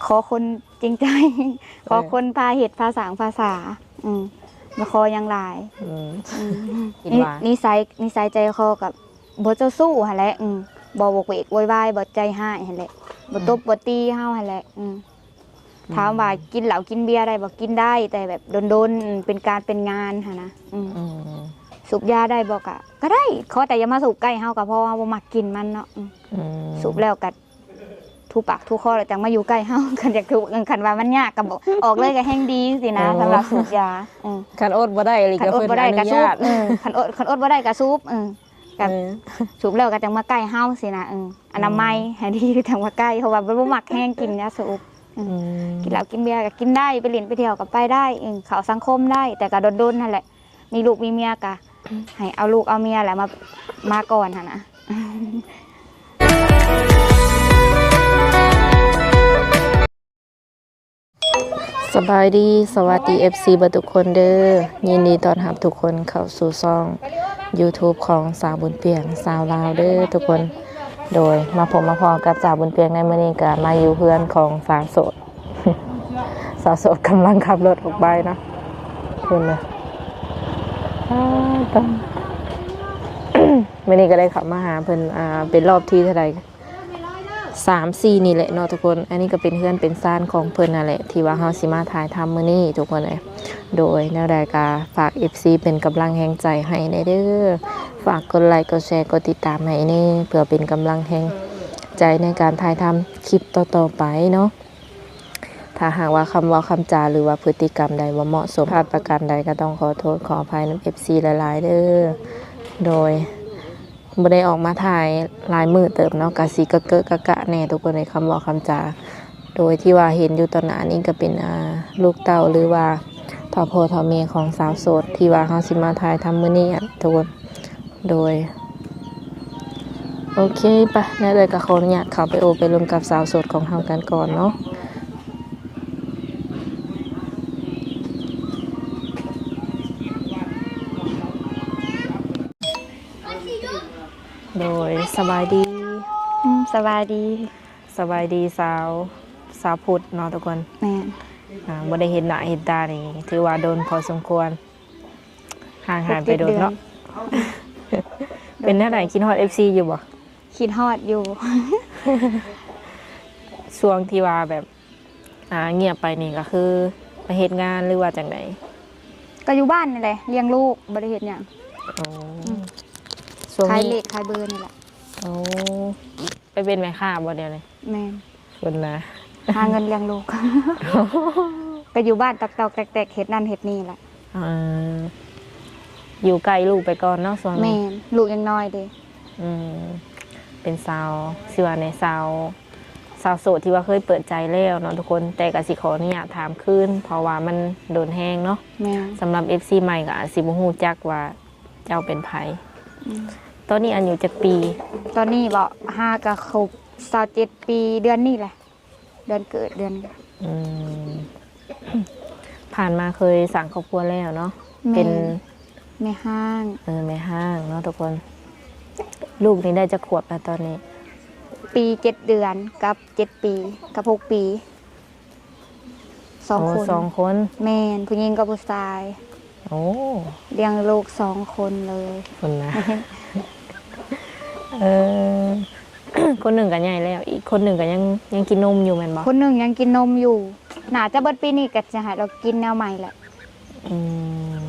ຂໍຄົນຈິງໃຈ ເອີ ຂໍຄົນພາເຮັດພາສ້າງພາສາ ອືມ ບໍ່ຂໍຫຍັງຫຼາຍ ອືມ ອືມ ຄິດວ່າ ນິ ນິໄສ ນິໄສໃຈຄໍກໍບໍ່ເຈົ້າຊູ້ຫັ້ນແຫຼະ ອືມ ບໍ່ໂຫວກເວກໂວຍວາຍ ບໍ່ໃຈຮ້າຍຫັ້ນແຫຼະ ບໍ່ຕົບ ອືມ ບໍ່ຕີເຮົາຫັ້ນແຫຼະ ອືມ ອືມ ຖາມວ່າກິນເຫຼົ້າກິນເບຍໄດ້ບໍ່? ກິນໄດ້ ແຕ່ແບບດົນໆ ເປັນການເປັນງານຫັ້ນນະ ອືມ ອືມ ສູບຢາໄດ້ບໍ່? ກະ ກະໄດ້ ຂໍແຕ່ຢ່າມາສູບໃກ້ເຮົາກໍພໍ ເຮົາບໍ່ມັກກິ່ນມັນເນາະ ອືມ ອືມ ສູບແລ້ວກໍ ຖູປາກຖູຄໍແລ້ວຈັ່ງມາຢູ່ໃກ້ເຮົາ ຄັນຢາກຖູ ເອີ ຄັນວ່າມັນຍາກກໍບອກ ອອກເລີຍກໍແຮງດີຊີ້ນະ ອໍ ສຳລັບສູບຢາ ເອີ ຄັນອົດບໍ່ໄດ້ອີ່ຫຼີ ຄັນອົດບໍ່ໄດ້ກໍສູບ ເອີ ຄັນອົດ ຄັນອົດບໍ່ໄດ້ກໍສູບ ເອີ ກໍ ເອີ ສູບແລ້ວກໍຈັ່ງມາໃກ້ເຮົາຊີ້ນະ ເອີ ອະນາໄມ ອືມ ໃຫ້ດີຈັ່ງມາໃກ້ ເພາະວ່າບໍ່ ບໍ່ມັກແຮງກິນຢາສູບ ເອີ ອືມ ກິນເຫຼົ້າກິນເບຍກໍກິນໄດ້ ໄປຫຼິ້ນໄປທ່ຽວກໍໄປໄດ້ ເອີ ເຂົ້າສັງຄົມໄດ້ ແຕ່ກໍດົນໆ ຫັ້ນແຫຼະ ມີລູກມີເມຍກະໃຫ້ເອົາລູກເອົາເມຍແຫຼະມາ ມາກ່ອນຫັ້ນນະ. ສະບາຍດີ ສະຫວັດດີ ເອັຟຊີ ເບິດທຸກຄົນເດີ ຍິນດີຕ້ອນຮັບທຸກຄົນເຂົ້າສູ່ຊ່ອງຢູທູບຂອງສາວບຸນປຽງ ຊາວລາວເດີທຸກຄົນ. ໂດຍ ມາພົບມາພໍ້ກັບສາວບຸນປຽງໃນມື້ນີ້ ກະມາຢູ່ເຮືອນຂອງສາວໂສດ. ສາວໂສດກຳລັງຂັບລົດອອກໄປເນາະ ພຸ້ນນະ ອ້າ ຕາ ມື້ນີ້ກໍໄດ້ເຂົ້າມາຫາເພິ່ນ ອ່າ ເປັນຮອບທີເທົ່າໃດ ສາມສີ່ນີ້ແຫຼະເນາະທຸກຄົນ. ອັນນີ້ກໍເປັນເຮືອນເປັນຊານຂອງເພິ່ນຫັ້ນແຫຼະ ທີ່ວ່າເຮົາຊິມາຖ່າຍທຳມື້ນີ້ທຸກຄົນເອີຍ. ໂດຍ ແນວໃດກໍຝາກ ເອັຟຊີ ເປັນກຳລັງແຮງໃຈໃຫ້ແດ່ເດີ ຝາກກົດໄລ ກົດແຊ ກົດຕິດຕາມໃຫ້ແດ່ ເພື່ອເປັນກຳລັງແຮງໃຈໃນການຖ່າຍທຳຄລິບຕໍ່ໆໄປເນາະ. ຖ້າຫາກວ່າຄຳເວົ້າຄຳຈາ ຫຼືວ່າພຶດຕິກຳໃດບໍ່ເໝາະສົມ ພາດປະການໃດ ກໍຕ້ອງຂໍໂທດຂໍອະໄພນຳ ເອັຟຊີ ຫຼາຍໆເດີ. ໂດຍ ບໍ່ໄດ້ອອກມາຖ່າຍຫຼາຍມື້ເຕີບເນາະ ກະຊິກະເກະກະກະແດ່ທຸກຄົນເອີຍ ຄຳເວົ້າຄຳຈາ. ໂດຍທີ່ວ່າເຫັນຢູ່ຕໍ່ໜ້ານີ້ກໍເປັນ ອ່າ ລູກເຕົ້າ ຫຼືວ່າເຖົ້າພໍ່ເຖົ້າແມ່ຂອງສາວໂສດ ທີ່ວ່າເຮົາຊິມາຖ່າຍທຳມື້ນີ້ ອາ ທຸກຄົນ. ໂດຍ ໂອເຄ ໄປ ແນວໃດກໍຂໍອະນຸຍາດເຂົ້າໄປໂອ້ໄປລົມກັບສາວໂສດຂອງເຮົາກັນກ່ອນເນາະ. ໂດຍ ສະບາຍດີ. ອືມ ສະບາຍດີ. ສະບາຍດີສາວ ສາວພຸດເນາະທຸກຄົນ. ແມ່ນ. ອ່າ ບໍ່ໄດ້ເຫັນໜ້າເຫັນຕານີ້ ຖືວ່າດົນພໍສົມຄວນ ຫ່າງຫາຍໄປດົນເນາະ. ຫົກເຈັດເດືອນ. ເປັນແນວໃດ ຄິດຮອດ ເອັຟຊີ ຢູ່ບໍ່? ຄິດຮອດຢູ່. ຊ່ວງທີ່ວ່າແບບ ອ່າ ງຽບໄປນີ້ກໍຄືໄປເຮັດງານ ຫຼືວ່າຈັ່ງໃດ? ກໍຢູ່ບ້ານນີ້ແຫຼະ ລ້ຽງລູກ ບໍ່ໄດ້ເຮັດຫຍັງ. ໂອ້ ອືມ ຊ່ວງນີ້ຂາຍເລກຂາຍເບີນີ້ແຫຼະ. ໂອ້ ໄປເປັນແມ່ຄ້າບໍ່ດຽວນີ້? ແມ່ນ. ພຸ້ນນະ ຫາເງິນລ້ຽງລູກ ກໍຢູ່ບ້ານຕອກໆແຕກໆ ເຮັດນັ້ນເຮັດນີ້ແຫຼະ. ເອີ ຢູ່ໃກ້ລູກໄປກ່ອນເນາະຊ່ວງນີ້. ແມ່ນ ລູກຍັງນ້ອຍເດ້. ອືມ ເປັນສາວ ຊິວ່າແນວ ສາວ ສາວໂສດທີ່ວ່າເຄີຍເປີດໃຈແລ້ວເນາະທຸກຄົນ ແຕ່ກໍຊິຂໍອະນຸຍາດຖາມຄືນ ເພາະວ່າມັນດົນແຮງເນາະ. ແມ່ນ. ສຳລັບ ເອັຟຊີ ໃໝ່ກໍອາດຊິບໍ່ຮູ້ຈັກວ່າເຈົ້າເປັນໃຜ. ອືມ ຕອນນີ້ອາຍຸຈັກປີ? ຕອນນີ້ບໍ? ຫາກໍຄົບຊາວເຈັດປີ ເດືອນນີ້ແຫຼະ ເດືອນເກີດ ເດືອນນີ້. ອືມ ຜ່ານມາເຄີຍສ້າງຄອບຄົວແລ້ວເນາະ. ແມ່ນ. ເປັນແມ່ຮ້າງ. ເອີ ແມ່ຮ້າງເນາະທຸກຄົນ. ລູກນີ້ໄດ້ຈັກຂວບແລ້ວຕອນນີ້? ປີເຈັດເດືອນກັບເຈັດປີ ກັບຫົກປີ. ສອງຄົນ. ໂອ້ ສອງຄົນ. ແມ່ນ ຜູ້ຍິງກັບຜູ້ຊາຍ. ໂອ້ ລ້ຽງລູກສອງຄົນເລີຍ. ພຸ້ນນະ. ເອີ ຄົນໜຶ່ງກໍໃຫຍ່ແລ້ວ ອີກຄົນໜຶ່ງກໍຍັງ ຍັງກິນນົມຢູ່ແມ່ນບໍ່? ຄົນໜຶ່ງຍັງກິນນົມຢູ່ ໜ້າຈະເບິດປີນີ້ກໍຈະໃຫ້ລາວກິນແນວໃໝ່ແຫຼະ. ອືມ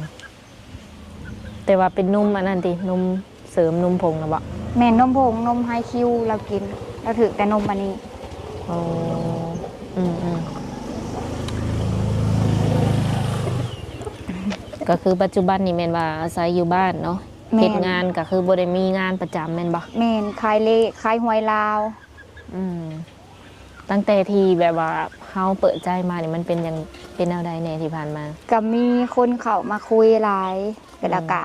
ແຕ່ວ່າເປັນນົມອັນນັ້ນຕິ ນົມເສີມ ນົມຜົງນະບໍ? ແມ່ນ ນົມຜົງ ນົມໄຮຄິວລາວກິນ ລາວຖືກແຕ່ນົມອັນນີ້. ໂອ້ ອືມໆ ກໍຄືປັດຈຸບັນນີ້ແມ່ນວ່າອາໄສຢູ່ບ້ານເນາະ. ແມ່ນ. ເຮັດງານກໍຄືບໍ່ໄດ້ມີງານປະຈຳແມ່ນບໍ່? ແມ່ນ ຂາຍເລກ ຂາຍຫວຍລາວ. ອືມ ຕັ້ງແຕ່ທີ່ແບບວ່າເຮົາເປີດໃຈມານີ້ ມັນເປັນຫຍັງ ເປັນແນວໃດແດ່ທີ່ຜ່ານມາ? ກໍມີຄົນເຂົ້າມາຄຸຍຫຼາຍ ອືມ ແລ້ວກະ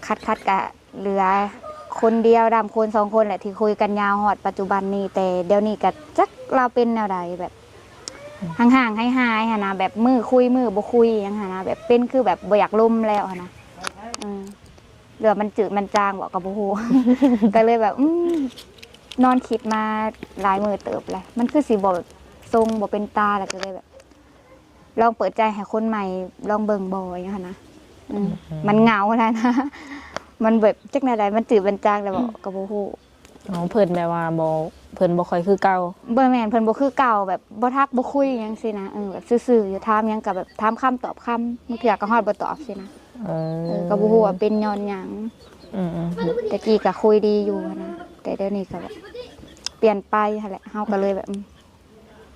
ຂັດໆ ກະເຫຼືອຄົນດຽວດຳ ຄົນສອງຄົນແຫຼະທີ່ຄຸຍກັນຍາວຮອດປັດຈຸບັນນີ້. ແຕ່ດຽວນີ້ກະຈັກລາວເປັນແນວໃດ ແບບ ອືມ ຫ່າງໆ ຫາຍໆ ຫັ້ນນະ ແບບມື້ຄຸຍມື້ບໍ່ຄຸຍຫຍັງຫັ້ນນະ ແບບເປັນຄືແບບບໍ່ຢາກລົມແລ້ວຫັ້ນນະ. ເອີ ຫຼືວ່າມັນຈືດມັນຈາງບໍ ກໍບໍ່ຮູ້ ກໍເລີຍແບບ ອືມ ນອນຄິດມາຫຼາຍມື້ເຕີບແລ້ວ ມັນຄືຊິບໍ່ ຊົງບໍ່ເປັນຕາ ແລ້ວກໍເລີຍແບບ ລອງເປີດໃຈໃຫ້ຄົນໃໝ່ລອງເບິ່ງບໍ່ ຫຍັງຫັ້ນນະ. ອືມ ອືມ ມັນເຫງົາຫັ້ນນະ ມັນແບບຈັກແນວໃດ ມັນຈືດມັນຈາງແລ້ວບໍ່ ອືມ ກໍບໍ່ຮູ້. ອໍ ເພິ່ນແບບວ່າບໍ່ ເພິ່ນບໍ່ຄ່ອຍຄືເກົ່າ. ບໍ່ແມ່ນ ເພິ່ນບໍ່ຄືເກົ່າ ແບບບໍ່ທັກບໍ່ຄຸຍຫຍັງຊີ້ນະ. ເອີ ແບບຊື່ໆຢູ່ ຖາມຫຍັງກໍແບບຖາມຄຳຕອບຄຳ ບາງເທື່ອກໍຮອດບໍ່ຕອບຊີ້ນະ. ເອີ ເອີ ກໍບໍ່ຮູ້ວ່າເປັນຍ້ອນຫຍັງ. ອືມໆ ແຕ່ກີ້ກໍຄຸຍດີຢູ່ຫັ້ນນະ ແຕ່ດຽວນີ້ກໍແບບປ່ຽນໄປຫັ້ນແຫຼະ ເຮົາກໍເລີຍແບບ ອືມ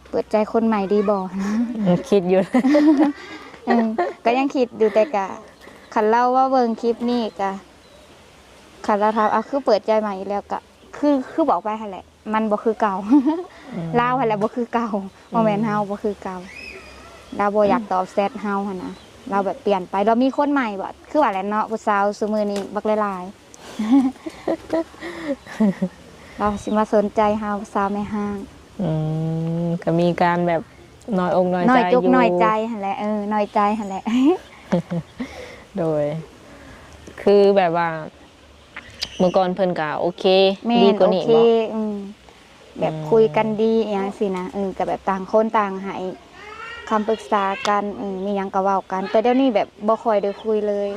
ເປີດໃຈຄົນໃໝ່ດີບໍ່? ເອີ ຄິດຢູ່ ເອີ ກໍຍັງຄິດຢູ່ ແຕ່ກະ ຄັນລາວວ່າເບິ່ງຄລິບນີ້ກະ ຄັນລາວຖາມ ເອົາ ຄືເປີດໃຈໃໝ່ອີກແລ້ວ ກະ ຄື ຄືບອກໄປຫັ້ນແຫຼະ ມັນບໍ່ຄືເກົ່າ. ອືມ ລາວຫັ້ນແຫຼະບໍ່ຄືເກົ່າ ອືມ ບໍ່ແມ່ນເຮົາບໍ່ຄືເກົ່າ. ລາວບໍ່ຢາກຕອບແຊັດເຮົາຫັ້ນນະ ລາວແບບປ່ຽນໄປ ລາວມີຄົນໃໝ່ບໍ? ຄືວ່າແຫຼະເນາະ ຜູ້ສາວຊຸມື້ນີ້ບັກຫຼາຍໆ ລາວຊິມາສົນໃຈເຮົາ ສາວແມ່ຮ້າງ. ອືມ ກໍມີການແບບນ້ອຍອົກນ້ອຍໃຈຢູ່ ນ້ອຍຈຸກນ້ອຍໃຈຫັ້ນແຫຼະ. ເອີ ນ້ອຍໃຈຫັ້ນແຫຼະ ໂດຍ ຄືແບບວ່າ ເມື່ອກ່ອນເພິ່ນກໍໂອເຄ ແມ່ນ ດີກວ່ານີ້ ໂອເຄ ບໍ? ອືມ ແບບ ອືມ ຄຸຍກັນດີອີ່ຫຍັງຊີ້ນະ. ເອີ ກໍແບບຕ່າງຄົນຕ່າງໃຫ້ຄຳປຶກສາກັນ ເອີ ມີຫຍັງກໍເວົ້າກັນ ແຕ່ດຽວນີ້ແບບບໍ່ຄ່ອຍໄດ້ຄຸຍເລີຍ.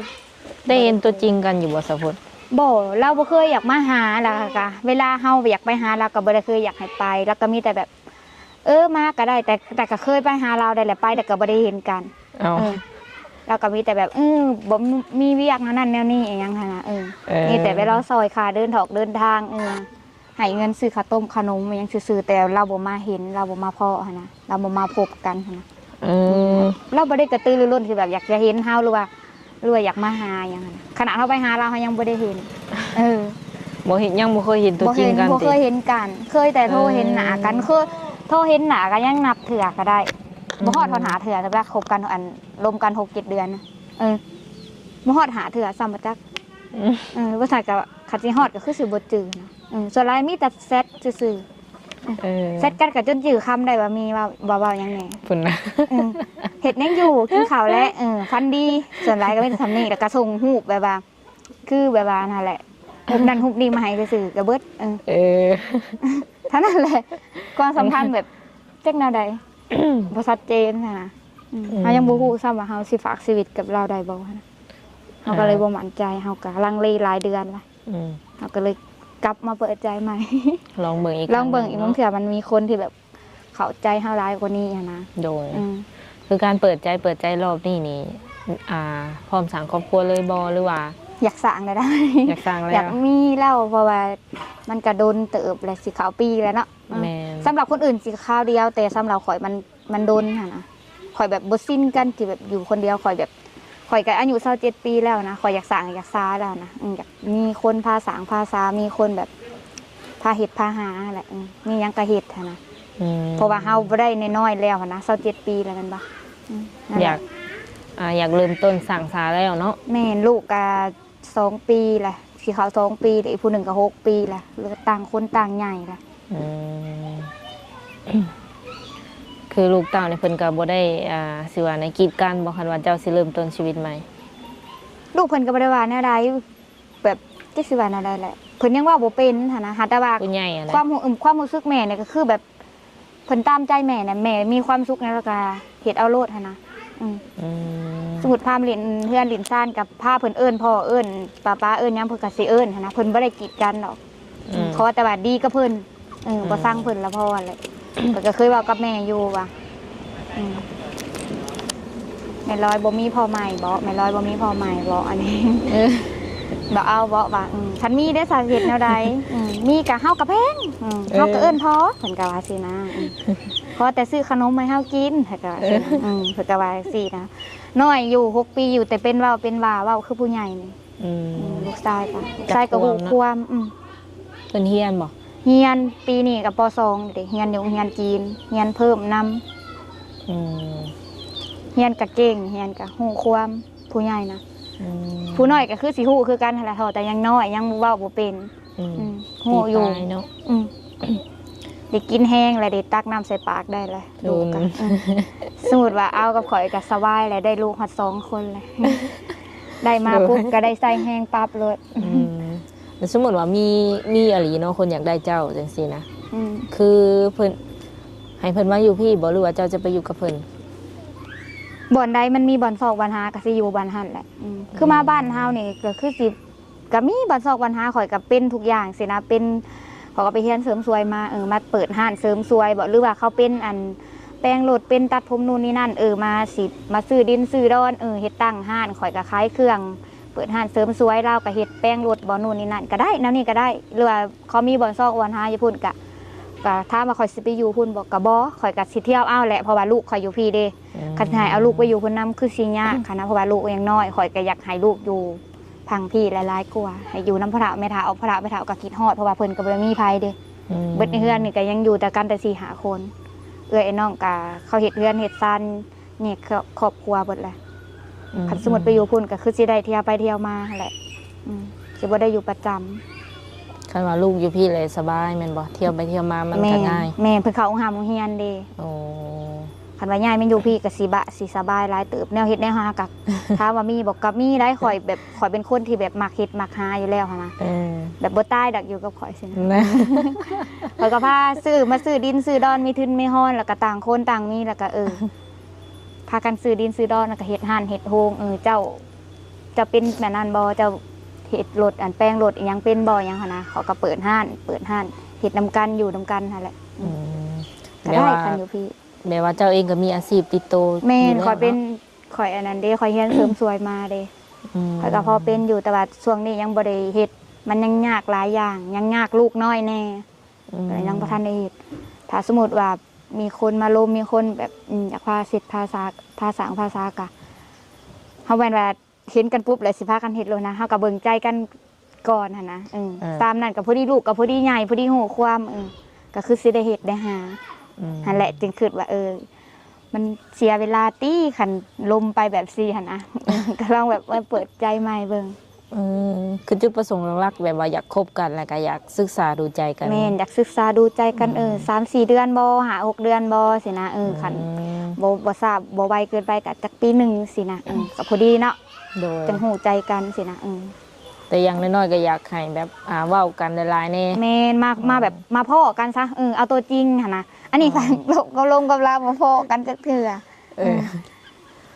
ໄດ້ເຫັນຕົວຈິງກັນຢູ່ບໍ່ ສາວພົດ? ບໍ່ ລາວບໍ່ເຄີຍຢາກມາຫາ ແລ້ວກະເວລາເຮົາຢາກໄປຫາ ລາວກໍບໍ່ໄດ້ເຄີຍຢາກໃຫ້ໄປ ລາວກໍມີແຕ່ແບບ ເອີ ມາກໍໄດ້ ແຕ່ ແຕ່ກໍເຄີຍໄປຫາລາວໄດ້ແຫຼະ ໄປແຕ່ກໍບໍ່ໄດ້ເຫັນກັນ. ເອົ້າ ເອີ ລາວກໍມີແຕ່ແບບ ເອີ ບໍ່ມີວຽກແນວນັ້ນແນວນີ້ອີ່ຫຍັງຫັ້ນນະ. ເອີ ເອີ ມີແຕ່ໄປລາວຊ່ອຍຄ່າເດີນຖອກເດີນທາງ ເອີ ໃຫ້ເງິນຊື້ເຂົ້າຕົ້ມຂະໜົມອີ່ຫຍັງຊື່ໆ ແຕ່ລາວບໍ່ມາເຫັນ ລາວບໍ່ມາພໍ້ຫັ້ນນະ ລາວບໍ່ມາພົບກັນຫັ້ນນະ. ອືມ ລາວບໍ່ໄດ້ກະຕືລືລົ້ນທີ່ແບບຢາກຈະເຫັນເຮົາ ຫຼືວ່າ ຫຼືວ່າຢາກມາຫາຫຍັງຫັ້ນນະ ຂະໜາດເຮົາໄປຫາລາວເຮົາຍັງບໍ່ໄດ້ເຫັນ. ເອີ ບໍ່ເຫັນ ຍັງບໍ່ເຄີຍເຫັນຕົວຈິງກັນຕິ? ບໍ່ເຄີຍເຫັນກັນ ເຄີຍແຕ່ໂທເຫັນໜ້າກັນ. ເຄີຍໂທເຫັນໜ້າກໍຍັງນັບເທື່ອກໍໄດ້ ອືມ ບໍ່ຮອດ ຮອດຫ້າເທື່ອ ແຕ່ວ່າຄົບກັນ ອັນ ລົມກັນຫົກເຈັດເດືອນນະ. ເອີ ບໍ່ຮອດຫ້າເທື່ອຊ້ຳ ບໍ່ຈັກ. ອືມ ເອີ ບໍ່ຊັ້ນກໍ ຄັນຊິຮອດກໍຄືຊິບໍ່ຈື່ນະ. ເອີ ສ່ວນຫຼາຍມີແຕ່ແຊັດຊື່ໆ. ເອີ ແຊັດກັນກໍຈົນຈື່ຄຳໄດ້ວ່າມີເວົ້າ ວ່າເວົ້າຫຍັງແດ່ພຸ້ນນະ. ເອີ ເຮັດຫຍັງຢູ່ ກິນເຂົ້າແລ້ວ ເອີ ຝັນດີ. ສ່ວນຫຼາຍກໍມີແຕ່ສ່ຳນີ້ ແລ້ວກໍສົ່ງຮູບແບບວ່າ ຄືແບບວ່ານັ້ນແຫຼະ ຮູບນັ້ນຮູບນີ້ມາໃຫ້ຊື່ໆ ກໍເບິດ. ເອີ ເອີ ເທົ່ານັ້ນແຫຼະ ຄວາມສຳພັນແບບຈັກແນວໃດ ບໍ່ຊັດເຈນຫັ້ນນະ. ອືມ ອືມ ເຮົາຍັງບໍ່ຮູ້ຊ້ຳວ່າເຮົາຊິຝາກຊີວິດກັບລາວໄດ້ບໍ່ຫັ້ນນະ. ເຮົາກໍເລີຍ ອ່າ ບໍ່ໝັ້ນໃຈ ເຮົາກໍລັງເລຫຼາຍເດືອນລະ. ອືມ ເຮົາກໍເລີຍກັບມາເປີດໃຈໃໝ່ ລອງເບິ່ງອີກ ລອງເບິ່ງອີກ ຄັ້ງໜຶ່ງເນາະ ບາງເທື່ອມັນມີຄົນທີ່ແບບເຂົ້າໃຈເຮົາຫຼາຍກວ່ານີ້ຫັ້ນນະ. ໂດຍ ອືມ ຄືການເປີດໃຈ ເປີດໃຈລອບນີ້ນີ້ ອ່າ ພ້ອມສ້າງຄອບຄົວເລີຍບໍ່ ຫຼືວ່າ? ຢາກສ້າງແລ້ວ ຢາກສ້າງແລ້ວ ຢາກມີແລ້ວ ເພາະວ່າມັນກະດົນເຕີບແລ້ວ ຊິເຂົ້າປີແລ້ວເນາະ. ອືມ ແມ່ນ ສຳລັບຄົນອື່ນຊິຄາວດຽວ ແຕ່ສຳລັບຂ້ອຍມັນ ມັນດົນຫັ້ນນະ. ຂ້ອຍແບບບໍ່ຊິນກັນທີ່ແບບຢູ່ຄົນດຽວ ຂ້ອຍແບບ ຂ້ອຍກໍອາຍຸຊາວເຈັດປີແລ້ວນະ ຂ້ອຍຢາກສ້າງຢາກສາແລ້ວນະ. ອືມ ຢາກມີຄົນພາສ້າງພາສາ ມີຄົນແບບພາເຮັດພາຫາແຫຼະ. ອືມ ມີຫຍັງກໍເຮັດຫັ້ນນະ. ອືມ ເພາະວ່າເຮົາບໍ່ໄດ້ນ້ອຍໆແລ້ວຫັ້ນນະ ຊາວເຈັດປີແລ້ວແມ່ນບໍ່? ອືມ ນັ້ນແຫຼະ ຢາກ ອ່າ ຢາກເລີ່ມຕົ້ນສ້າງສາແລ້ວເນາະ. ແມ່ນ ລູກກໍ ສອງປີແຫຼະ ຊິເຂົ້າສອງປີແລ້ວ ອີກຜູ້ໜຶ່ງກໍຫົກປີແລ້ວ ແລ້ວກໍຕ່າງຄົນຕ່າງໃຫຍ່ແລ້ວ. ອືມ ຄືລູກເຕົ້ານີ້ເພິ່ນກໍບໍ່ໄດ້ ອ່າ ຊິວ່າໃນກີດກັນບໍ່ ຄັນວ່າເຈົ້າຊິເລີ່ມຕົ້ນຊີວິດໃໝ່? ລູກເພິ່ນກໍບໍ່ໄດ້ວ່າແນວໃດ ແບບ ຈັກຊິວ່າແນວໃດແຫຼະ ເພິ່ນຍັງເວົ້າບໍ່ເປັນຫັ້ນນະ. ຫາແຕ່ວ່າຜູ້ໃຫຍ່ຫັ້ນນະ ຄວາມຮູ້ ຄວາມຮູ້ສຶກແມ່ນີ້ກໍຄືແບບ ເພິ່ນຕາມໃຈແມ່ນະ ແມ່ມີຄວາມສຸກແນວໃດກໍເຮັດເອົາໂລດຫັ້ນນະ. ອືມ ອືມ ສົມມຸດພາມຫຼິ້ນເຮືອນຫຼິ້ນຊານກໍພາເພິ່ນເອີ້ນພໍ່ເອີ້ນປ້າໆ ເອີ້ນຫຍັງເພິ່ນກໍຊິເອີ້ນຫັ້ນນະ ເພິ່ນບໍ່ໄດ້ກີດກັນດອກ. ອືມ ຂໍແຕ່ວ່າດີກັບເພິ່ນ ເອີ ອືມ ບໍ່ຊັງເພິ່ນລະພໍແຫຼະ. ຂ້ອຍກໍເຄີຍເວົ້າກັບແມ່ຢູ່ວ່າ ອືມ ແມ່ລອຍບໍ່ມີພໍ່ໃໝ່ບໍ? ແມ່ລອຍບໍ່ມີພໍ່ໃໝ່ບໍ? ອັນນີ້ ເອີ ບໍ່ເອົາບໍ? ວ່າ ອືມ ຄັນມີເດ້ ສາເຮັດແນວໃດ? ອືມ ມີກະເຮົາກະແພງ ອືມ ເອີ ເຮົາກະເອີ້ນພໍ່ ເພິ່ນກະວ່າຊີ້ນະ. ອືມ ຂໍແຕ່ຊື້ຂະໜົມໃຫ້ເຮົາກິນ ເພິ່ນກະວ່າ ເອີ ຊີ້ນະ. ອືມ ເພິ່ນກະວ່າຊີ້ນະ ນ້ອຍຢູ່ ຫົກປີຢູ່ ແຕ່ເປັນເວົ້າເປັນວ່າ ເວົ້າຄືຜູ້ໃຫຍ່ນີ້. ອືມ ອືມ ລູກຊາຍກະ ລູກຊາຍກະຮູ້ຄວາມ ອືມ ເພິ່ນຮຽນບໍ່? ຮຽນ ປີນີ້ກໍ ປໍສອງ ເດ້ ຮຽນຢູ່ໂຮງຮຽນຈີນ ຮຽນເພີ່ມນຳ. ອືມ ຮຽນກໍເກັ່ງ ຮຽນກໍຮູ້ຄວາມ ຜູ້ໃຫຍ່ນະ. ອືມ ຜູ້ນ້ອຍກໍຄືຊິຮູ້ຄືກັນຫັ້ນແຫຼະ ເພາະແຕ່ຍັງນ້ອຍ ຍັງເວົ້າບໍ່ເປັນ. ອືມ ອືມ ຮູ້ຢູ່ ປີປາຍເນາະ. ອືມ ໄດ້ກິນແຮງແລ້ວ ໄດ້ຕັກນ້ຳໃສ່ປາກໄດ້ແລ້ວ ອືມ ລູກກໍ ອືມ ສົມມຸດວ່າເອົາກັບຂ້ອຍກໍສະບາຍແລ້ວ ໄດ້ລູກຮອດສອງຄົນແລ້ວ ໄດ້ມາປຸບກໍໄດ້ໃຊ້ແຮງປັບໂລດ. ອືມ ແລ້ວສົມມຸດວ່າມີ ມີອີ່ຫຼີເນາະ ຄົນຢາກໄດ້ເຈົ້າຈັ່ງຊີ້ນະ. ອືມ ຄືເພິ່ນ ໃຫ້ເພິ່ນມາຢູ່ພີ້ບໍ່ ຫຼືວ່າເຈົ້າຈະໄປຢູ່ກັບເພິ່ນ? ບ່ອນໃດມັນມີບ່ອນຊອກບ່ອນຫາກໍຊິຢູ່ບ່ອນຫັ້ນແຫຼະ. ອືມ ອືມ ຄືມາບ້ານເຮົານີ້ກໍຄືຊິ ກໍມີບ່ອນຊອກບ່ອນຫາ. ຂ້ອຍກໍເປັນທຸກຢ່າງຊີ້ນະ ເປັນ ຂ້ອຍກໍໄປຮຽນເສີມສວຍມາ ເອີ ມາເປີດຮ້ານເສີມສວຍບໍ ຫຼືວ່າເຂົາເປັນອັນແປງລົດ ເປັນຕັດຜົມ ນູ່ນນີ້ນັ້ນ ເອີ ມາຊິ ມາຊື້ດິນຊື້ດອນ ເອີ ເຮັດຕັ້ງຮ້ານ. ຂ້ອຍກໍຂາຍເຄື່ອງ ເປີດຮ້ານເສີມສວຍ ລາວກໍເຮັດແປງລົດບໍ ນູ່ນນີ້ນັ້ນ ກໍໄດ້ ແນວນີ້ກໍໄດ້. ຫຼືວ່າເຂົາມີບ່ອນຊອກບ່ອນຫາຢູ່ພຸ້ນ ກະ ກະຖາມວ່າຂ້ອຍຊິໄປຢູ່ພຸ້ນບໍ ກະບໍ່ ຂ້ອຍກະຊິທ່ຽວເອົາແຫຼະ ເພາະວ່າລູກຂ້ອຍຢູ່ພີ້ເດ້. ອືມ ຄັນຊິໃຫ້ເອົາລູກໄປຢູ່ພຸ້ນນຳ ຄືຊິຍາກຫັ້ນນະ ເພາະວ່າລູກຍັງນ້ອຍ. ຂ້ອຍກະຢາກໃຫ້ລູກຢູ່ພັງພີ້ຫຼາຍໆກວ່າ ໃຫ້ຢູ່ນຳພໍ່ເຖົ້າແມ່ເຖົ້າ ພໍ່ເຖົ້າແມ່ເຖົ້າກະຄິດຮອດ ເພາະວ່າເພິ່ນກະບໍ່ໄດ້ມີໃຜເດ້. ອືມ ເບິດໃນເຮືອນນີ້ກະຍັງຢູ່ແຕ່ກັນແຕ່ສີ່ຫ້າຄົນ ເອື້ອຍອ້າຍນ້ອງກະເຂົາເຮັດເຮືອນເຮັດຊານ ແຍກຄອບຄົວເບິດແຫຼະ. ອືມ ຄັນສົມມຸດໄປຢູ່ພຸ້ນກໍຄືຊິໄດ້ທ່ຽວໄປທ່ຽວມາຫັ້ນແຫຼະ. ອືມ ຊິບໍ່ໄດ້ຢູ່ປະຈຳ. ຄັນວ່າລູກຢູ່ພີ້ແຫຼະສະບາຍແມ່ນບໍ່? ທ່ຽວໄປທ່ຽວມາມັນກໍງ່າຍ. ແມ່ນ ເພິ່ນເຂົ້າໂຮງຮາມໂຮງຮຽນເດ້. ໂອ້ ຄັນວ່າຍ້າຍມາຢູ່ພີ້ກໍຊິບະ ຊິສະບາຍຫຼາຍເຕີບ. ແນວເຮັດແນວຫາກໍ ຖາມວ່າມີບໍ່? ກໍມີໄດ໋. ຂ້ອຍແບບ ຂ້ອຍເປັນຄົນທີ່ແບບມັກເຮັດມັກຫາຢູ່ແລ້ວຫັ້ນນະ. ເອີ ແບບບໍ່ຕາຍດອກຢູ່ກັບຂ້ອຍຊີ້ນະ. ຂ້ອຍກໍພາຊື້ ມາຊື້ດິນຊື້ດອນ ມີທຶນມີຮອນ ແລ້ວກໍຕ່າງຄົນຕ່າງມີ ແລ້ວກໍ ເອີ ພາກັນຊື້ດິນຊື້ດອນ ແລ້ວກໍເຮັດຮ້ານເຮັດໂຮງ. ເອີ ເຈົ້າ ເຈົ້າເປັນແບບນັ້ນບໍ່? ເຈົ້າເຮັດລົດ ອັນແປງລົດອີ່ຫຍັງເປັນບໍ່? ຫຍັງຫັ້ນນະ. ເຂົາກໍເປີດຮ້ານ ເປີດຮ້ານເຮັດນຳກັນ ຢູ່ນຳກັນຫັ້ນແຫຼະ. ອືມ ກໍໄດ້ ແບບວ່າ ຄັນຢູ່ພີ້ ແບບວ່າເຈົ້າເອງກໍມີອາຊີບຕິດໂຕ. ແມ່ນ ຢູ່ແລ້ວ ຂ້ອຍເປັນ ເນາະ ຂ້ອຍອັນນັ້ນເດ້ ຂ້ອຍຮຽນເສີມສວຍມາເດ້. ອືມ ຂ້ອຍກໍພໍເປັນຢູ່ ແຕ່ວ່າຊ່ວງນີ້ຍັງບໍ່ໄດ້ເຮັດ ມັນຍັງຍາກຫຼາຍຢ່າງ ຍັງຍາກລູກນ້ອຍແດ່. ອືມ ກໍເລີຍຍັງບໍ່ທັນໄດ້ເຮັດ. ຖ້າສົມມຸດວ່າມີຄົນມາລົມ ມີຄົນແບບ ອືມ ຢາກພາເຊັດພາຊາ ພາສ້າງພາຊາ ກະ ເຮົາແມ່ນວ່າເຫັນກັນປຸບແລ້ວຊິພາກັນເຮັດໂລດນະ. ເຮົາກໍເບິ່ງໃຈກັນກ່ອນຫັ້ນນະ. ເອີ ເອີ ຕາມນັ້ນກໍພໍດີ ລູກກໍພໍດີໃຫຍ່ ພໍດີຮູ້ຄວາມ. ເອີ ກໍຄືຊິໄດ້ເຮັດໄດ້ຫາ. ອືມ ຫັ້ນແຫຼະ ຈຶ່ງຄິດວ່າ ເອີ ມັນເສຍເວລາຕິ ຄັນລົມໄປແບບຊີ້ຫັ້ນນະ. ກໍລອງແບບ ເອີ ເປີດໃຈໃໝ່ເບິ່ງ. ອືມ ຄືຈຸດປະສົງຫຼັກໆ ແບບວ່າຢາກຄົບກັນ ແລ້ວກໍຢາກສຶກສາດູໃຈກັນ. ແມ່ນ ຢາກສຶກສາດູໃຈກັນ. ອືມ ເອີ ສາມສີ່ເດືອນບໍ ຫ້າຫົກເດືອນບໍ ຊີ້ນະ. ເອີ ອືມ ຄັນບໍ່ ບໍ່ຊ້າບໍ່ໄວເກີນໄປ ກໍຈັກປີໜຶ່ງຊີ້ນະ. ເອີ ກໍພໍດີເນາະ. ໂດຍ ຈັ່ງຮູ້ໃຈກັນຊີ້ນະ. ເອີ ແຕ່ຢ່າງນ້ອຍໆ ກໍຢາກໃຫ້ແບບ ອ່າ ເວົ້າກັນຫຼາຍໆແດ່. ແມ່ນ ມາ ອືມ ມາແບບ ມາພໍ້ກັນຊະ. ເອີ ເອົາຕົວຈິງຫັ້ນນະ. ອັນນີ້ ອືມ ກໍລົມກັບລາວບໍ່ພໍ້ກັນຈັກເທື່ອ. ເອີ ເອີ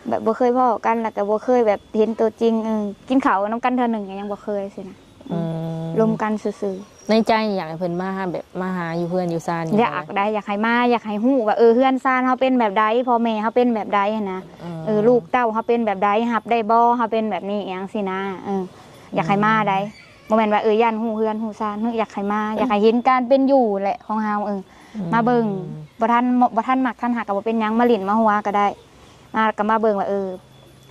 ແບບບໍ່ເຄີຍພໍ້ກັນ ແລ້ວກໍບໍ່ເຄີຍແບບເຫັນຕົວຈິງ. ເອີ ກິນເຂົ້ານຳກັນເທື່ອໜຶ່ງກໍຍັງບໍ່ເຄີຍຊີ້ນະ. ອືມ ລົມກັນຊື່ໆ. ໃນໃຈຢາກໃຫ້ເພິ່ນມາຫາ ແບບມາຫາຢູ່ເຮືອນຢູ່ຊານ ຢາກໄດ໋ ຢາກໃຫ້ມາ ຢາກໃຫ້ຮູ້ວ່າ ເອີ ເຮືອນຊານເຮົາເປັນແບບໃດ ພໍ່ແມ່ເຮົາເປັນແບບໃດຫັ້ນນະ. ອືມ ເອີ ລູກເຕົ້າເຮົາເປັນແບບໃດ ຮັບໄດ້ບໍ່ ເຮົາເປັນແບບນີ້ ອີ່ຫຍັງຊີ້ນະ. ເອີ ຢາກໃຫ້ມາໄດ໋. ອືມ ບໍ່ແມ່ນວ່າ ເອີ ຢ້ານຮູ້ເຮືອນຮູ້ຊານ ຢາກໃຫ້ມາ ຢາກໃຫ້ເຫັນການເປັນຢູ່ແຫຼະຂອງເຮົາ. ເອີ ອືມ ມາເບິ່ງ. ບໍ່ທັນ ບໍ່ທັນມັກທັນຮັກກໍບໍ່ເປັນຫຍັງ ມາຫຼິ້ນມາຫົວກໍໄດ້. ມາ ກໍມາເບິ່ງວ່າ ເອີ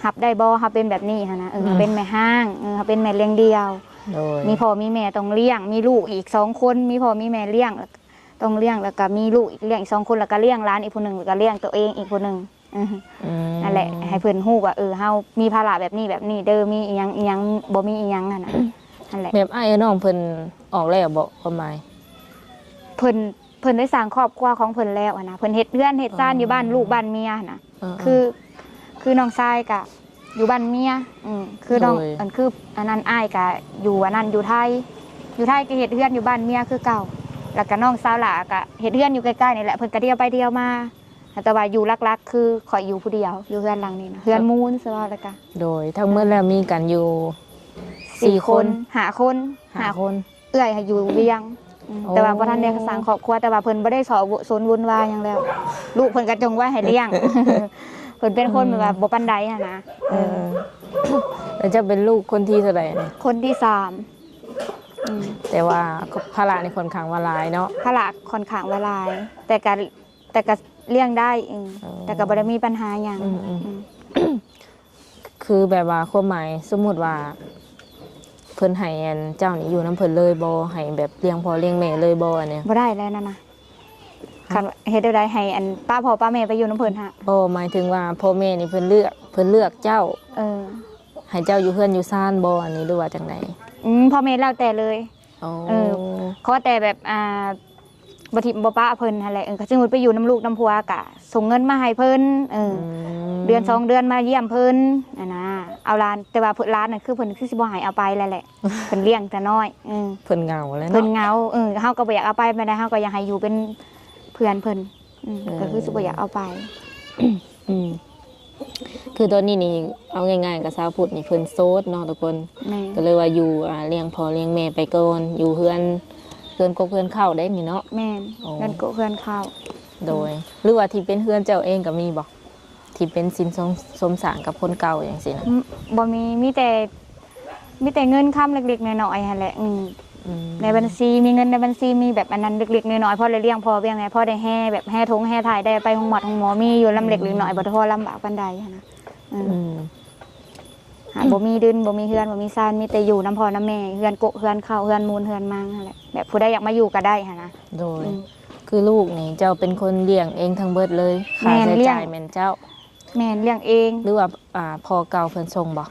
ຮັບໄດ້ບໍ່ ເຮົາເປັນແບບນີ້ຫັ້ນນະ. ເອີ ອືມ ເຮົາເປັນແມ່ຮ້າງ ເອີ ເຮົາເປັນແມ່ລ້ຽງດ່ຽວ. ໂດຍ ມີພໍ່ມີແມ່ຕ້ອງລ້ຽງ ມີລູກອີກສອງຄົນ ມີພໍ່ມີແມ່ລ້ຽງ ຕ້ອງລ້ຽງ ແລ້ວກໍມີລູກອີກ ລ້ຽງອີກສອງຄົນ ແລ້ວກໍລ້ຽງຫຼານອີກຜູ້ໜຶ່ງ ແລ້ວກໍລ້ຽງຕົວເອງອີກຜູ້ໜຶ່ງ. ອືມ ອືມ ນັ້ນແຫຼະ ໃຫ້ເພິ່ນຮູ້ວ່າ ເອີ ເຮົາມີພາລະແບບນີ້ແບບນີ້ເດີ ມີອີ່ຫຍັງອີ່ຫຍັງ ບໍ່ມີອີ່ຫຍັງຫັ້ນນະ. ຫັ້ນແຫຼະ ແບບອ້າຍເອື້ອຍນ້ອງເພິ່ນອອກແລ້ວບໍ ຄວາມໝາຍ? ເພິ່ນ ເພິ່ນໄດ້ສ້າງຄອບຄົວຂອງເພິ່ນແລ້ວຫັ້ນນະ ເພິ່ນເຮັດເຮືອນເຮັດຊານ ອໍ ຢູ່ບ້ານລູກບ້ານເມຍຫັ້ນນະ. ເອີໆ ຄື ຄືນ້ອງຊາຍກະຢູ່ບ້ານເມຍ. ອືມ ຄືນ້ອງ ໂດຍ ອັນ ຄືອັນນັ້ນ ອ້າຍກະຢູ່ອັນນັ້ນ ຢູ່ໄທ ຢູ່ໄທກໍເຮັດເຮືອນຢູ່ບ້ານເມຍຄືເກົ່າ. ແລ້ວກະນ້ອງສາວຫຼ້າກະເຮັດເຮືອນຢູ່ໃກ້ໆນີ້ແຫຼະ ເພິ່ນກະທ່ຽວໄປທ່ຽວມາ. ແຕ່ວ່າຢູ່ຫຼັກໆ ຄືຂ້ອຍຢູ່ຜູ້ດຽວ ຢູ່ເຮືອນຫຼັງນີ້ນະ ເຮືອນມູນ ຊິເວ່າແລ້ວກະ. ໂດຍ ທັງໝົດແລ້ວມີກັນຢູ່ ສີ່ ສີ່ຄົນ ຫ້າຄົນ ຫ້າ ຫ້າຄົນ ເອື້ອຍໃຫ້ຢູ່ວຽງ. ອືມ ໂອ້ ແຕ່ວ່າບໍ່ທັນໄດ້ສ້າງຄອບຄົວ ແຕ່ວ່າເພິ່ນບໍ່ໄດ້ສໍ້ສົນວຸ່ນວາຍຫຍັງແລ້ວ ລູກເພິ່ນກໍຈົ່ງໄວ້ໃຫ້ລ້ຽງ. ເພິ່ນເປັນຄົນ ອືມ ແບບວ່າບໍ່ປານໃດຫັ້ນນະ. ເອີ ເອີ ແລ້ວເຈົ້າເປັນລູກຄົນທີເທົ່າໃດນີ້? ຄົນທີສາມ. ອືມ ແຕ່ວ່າພາລະນີ້ຂ້ອນຂ້າງວ່າຫຼາຍເນາະ? ພາລະຂ້ອນຂ້າງວ່າຫຼາຍ ແຕ່ກະ ແຕ່ກໍລ້ຽງໄດ້. ອືມ ເອີ ແຕ່ກໍບໍ່ໄດ້ມີບັນຫາຫຍັງ. ອືມໆ ອືມ ຄືແບບວ່າຄວາມໝາຍ ສົມມຸດວ່າເພິ່ນໃຫ້ອັນເຈົ້ານີ້ຢູ່ນຳເພິ່ນເລີຍບໍ່? ໃຫ້ແບບລ້ຽງພໍ່ລ້ຽງແມ່ເລີຍບໍ່ ອັນນີ້? ບໍ່ໄດ້ແລ້ວນັ້ນນະ. ຮະ? ຄັນເຮັດແນວໃດ ໃຫ້ອັນປະພໍ່ປະແມ່ໄປຢູ່ນຳເພິ່ນຫະ? ບໍ່ ໝາຍເຖິງວ່າພໍ່ແມ່ນີ້ເພິ່ນເລືອກ ເພິ່ນເລືອກເຈົ້າ. ເອີ ໃຫ້ເຈົ້າຢູ່ເຮືອນຢູ່ຊານບໍ່ ອັນນີ້ ຫຼືວ່າຈັ່ງໃດ? ອືມ ພໍ່ແມ່ແລ້ວແຕ່ເລີຍ. ອໍ ເອີ ຂໍແຕ່ແບບ ອ່າ ບໍ່ຖິ້ມບໍ່ປະເພິ່ນຫັ້ນແຫຼະ. ເອີ ກໍສົມມຸດໄປຢູ່ນຳລູກນຳຜົວກະສົ່ງເງິນມາໃຫ້ເພິ່ນ. ເອີ ອືມ ເດືອນສອງເດືອນມາຢ້ຽມເພິ່ນຫັ້ນນະ. ເອົາຫຼານ ແຕ່ວ່າເພິ່ນ ຫຼານນັ້ນຄືເພິ່ນຄືຊິບໍ່ໃຫ້ເອົາໄປແລ້ວແຫຼະ ເພິ່ນລ້ຽງແຕ່ນ້ອຍ. ເອີ ເພິ່ນເຫງົາແລ້ວເນາະ ເພິ່ນເຫງົາ. ເອີ ເຮົາກໍບໍ່ຢາກເອົາໄປປານໃດ ເຮົາກໍຢາກໃຫ້ຢູ່ເປັນເພື່ອນເພິ່ນ. ອືມ ເອີ ກໍຄືຊິບໍ່ຢາກເອົາໄປ. ອືມ ຄືຕອນນີ້ນີ້ ເອົາງ່າຍໆ ກໍຊາວພຸດນີ້ເພິ່ນໂສດເນາະທຸກຄົນ. ແມ່ນ ກໍເລີຍວ່າຢູ່ ອ່າ ລ້ຽງພໍ່ລ້ຽງແມ່ໄປກ່ອນ ຢູ່ເຮືອນ ເຮືອນກົກເຮືອນເຄົ້າໄດ໋ນີ້ເນາະ. ແມ່ນ ໂອ້ ເຮືອນກົກເຮືອນເຄົ້າ. ໂດຍ ອືມ ຫຼືວ່າທີ່ເປັນເຮືອນເຈົ້າເອງກໍມີບໍ່? ທີ່ເປັນສິນສົມ ສົມສາງກັບຄົນເກົ່າຈັ່ງຊີ້ນະ? ອືມ ບໍ່ມີ ມີແຕ່ ມີແຕ່ເງິນຄຳເລັກໆນ້ອຍໆຫັ້ນແຫຼະ. ອືມ ອືມ ໃນບັນຊີ ມີເງິນໃນບັນຊີ ມີແບບອັນນັ້ນເລັກໆນ້ອຍໆ ພໍໄດ້ລ້ຽງພໍ່ລ້ຽງແມ່ ພໍໄດ້ແຮ່ ແບບແຮ່ຖົງແຮ່ຖ່າຍ ໄດ້ໄປໂຮງໝົດໂຮງໝໍ ມີຢູ່ລຳເລັກ ອືມ ເລັກນ້ອຍ ບໍ່ໄດ້ພໍລຳບາກປານໃດຫັ້ນນະ. ອືມ ອືມ ຫາ ອືມ ບໍ່ມີດິນ ບໍ່ມີເຮືອນ ບໍ່ມີຊານ ມີແຕ່ຢູ່ນຳພໍ່ນຳແມ່ ເຮືອນກົກເຮືອນເຄົ້າ ເຮືອນມູນເຮືອນມັງຫັ້ນແຫຼະ ແບບຜູ້ໃດຢາກມາຢູ່ກໍໄດ້ຫັ້ນນະ. ໂດຍ ອືມ ຄືລູກນີ້ເຈົ້າເປັນຄົນລ້ຽງເອງທັງເບິດເລີຍ? ຄ່າໃຊ້ຈ່າຍແມ່ນເຈົ້າ? ແມ່ນ ລ້ຽງເອງ. ຫຼືວ່າ ອ່າ ພໍ່ເກົ່າເພິ່ນສົ່ງບໍ່?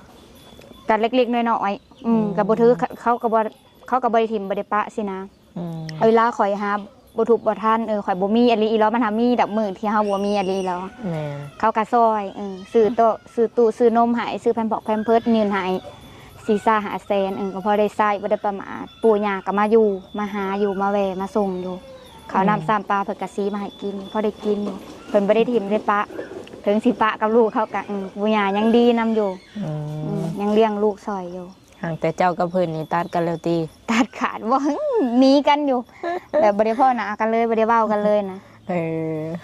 ກໍເລັກໆນ້ອຍໆ ອືມ ອືມ ກໍບໍ່ຖື ເຂົາກໍບໍ່ ເຂົາກໍບໍ່ໄດ້ຖິ້ມບໍ່ໄດ້ປະຊີ້ນະ. ອືມ ເວລາຂ້ອຍຫາບໍ່ທຸກບໍ່ທັນ ເອີ ຂ້ອຍບໍ່ມີອີ່ຫຼີດອກ ມັນຫາມີດອກມື້ທີ່ເຮົາບໍ່ມີອີ່ຫຼີດອກ. ແມ່ນ ເຂົາກໍຊ່ອຍ ເອີ ຊື້ໂຕະ ຊື້ຕູ້ ຊື້ນົມໃຫ້ ຊື້ແພມພອກແພມເພີດ ຍື່ນໃຫ້ສີ່ຫ້າແສນ ເອີ ກໍພໍໄດ້ໃຊ້ ບໍ່ໄດ້ປະໝາດ. ປູ່ຍ່າກໍມາຢູ່ ມາຫາຢູ່ ມາແວ່ ມາສົ່ງຢູ່. ເຂົ້ານ້ຳ ອືມ ຊ້ຳປາເພິ່ນກະສີມາໃຫ້ກິນ ພໍໄດ້ກິນຢູ່. ເພິ່ນບໍ່ໄດ້ຖິ້ມໄດ້ປະ ເຖິງຊິປະກັບລູກເຂົາກະ ອືມ ປູ່ຍ່າຍັງດີນຳຢູ່. ອືມ ອືມ ຍັງລ້ຽງລູກຊ່ອຍຢູ່. ຫາກແຕ່ເຈົ້າກັບເພິ່ນນີ້ຕັດກັນແລ້ວຕິ? ຕັດຂາດ ບໍ່ ໜີກັນຢູ່ ແບບບໍ່ໄດ້ພໍ້ໜ້າກັນເລີຍ ບໍ່ໄດ້ເວົ້າກັນເລີຍນະ. ເອີ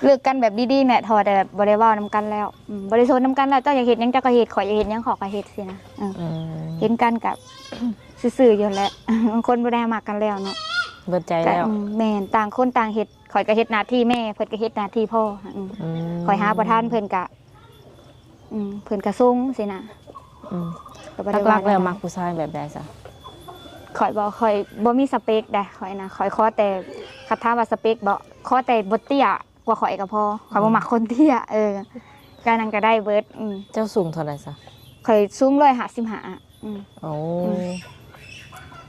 ເລີກກັນແບບດີໆແຫຼະ ເທົ່າວ່າແຕ່ແບບບໍ່ໄດ້ເວົ້ານຳກັນແລ້ວ ອືມ ບໍ່ໄດ້ສົນນຳກັນແລ້ວ ເຈົ້າຢາກເຮັດຫຍັງເຈົ້າກໍເຮັດ ຂ້ອຍຢາກເຮັດຫຍັງຂ້ອຍກໍເຮັດຊີ້ນະ. ເອີ ອືມ ເຫັນກັນກໍ ຊື່ໆຢູ່ແຫຼະ ບາງຄົນບໍ່ໄດ້ຮັກກັນແລ້ວເນາະ ເບິດໃຈແລ້ວ. ອືມ ແມ່ນ ຕ່າງຄົນຕ່າງເຮັດ ຂ້ອຍກໍເຮັດໜ້າທີ່ແມ່ ເພິ່ນກໍເຮັດໜ້າທີ່ພໍ່. ອືມ ອືມ ຂ້ອຍຫາບໍ່ທັນ ເພິ່ນກໍ ອືມ ເພິ່ນກໍສົ່ງຊີ້ນະ. ອືມ ກໍບໍ່ໄດ້ວ່າ ຫຼັກໆແລ້ວມັກຜູ້ຊາຍແບບໃດຊະ? ຂ້ອຍບໍ່ ຂ້ອຍບໍ່ມີສະເປັກໃດ ຂ້ອຍນະ ຂ້ອຍຂໍແຕ່ ຄັນຖາມວ່າສະເປັກບໍ່ ຂໍແຕ່ບໍ່ເຕ້ຍ ກວ່າຂ້ອຍກໍພໍ ຂ້ອຍບໍ່ມັກຄົນເຕ້ຍ. ເອີ ການນັ້ນກໍໄດ້ເບິດ. ອືມ ເຈົ້າສູງເທົ່າໃດຊະ? ຂ້ອຍສູງຮ້ອຍຫ້າສິບຫ້າ. ອືມ ໂອ້ ອືມ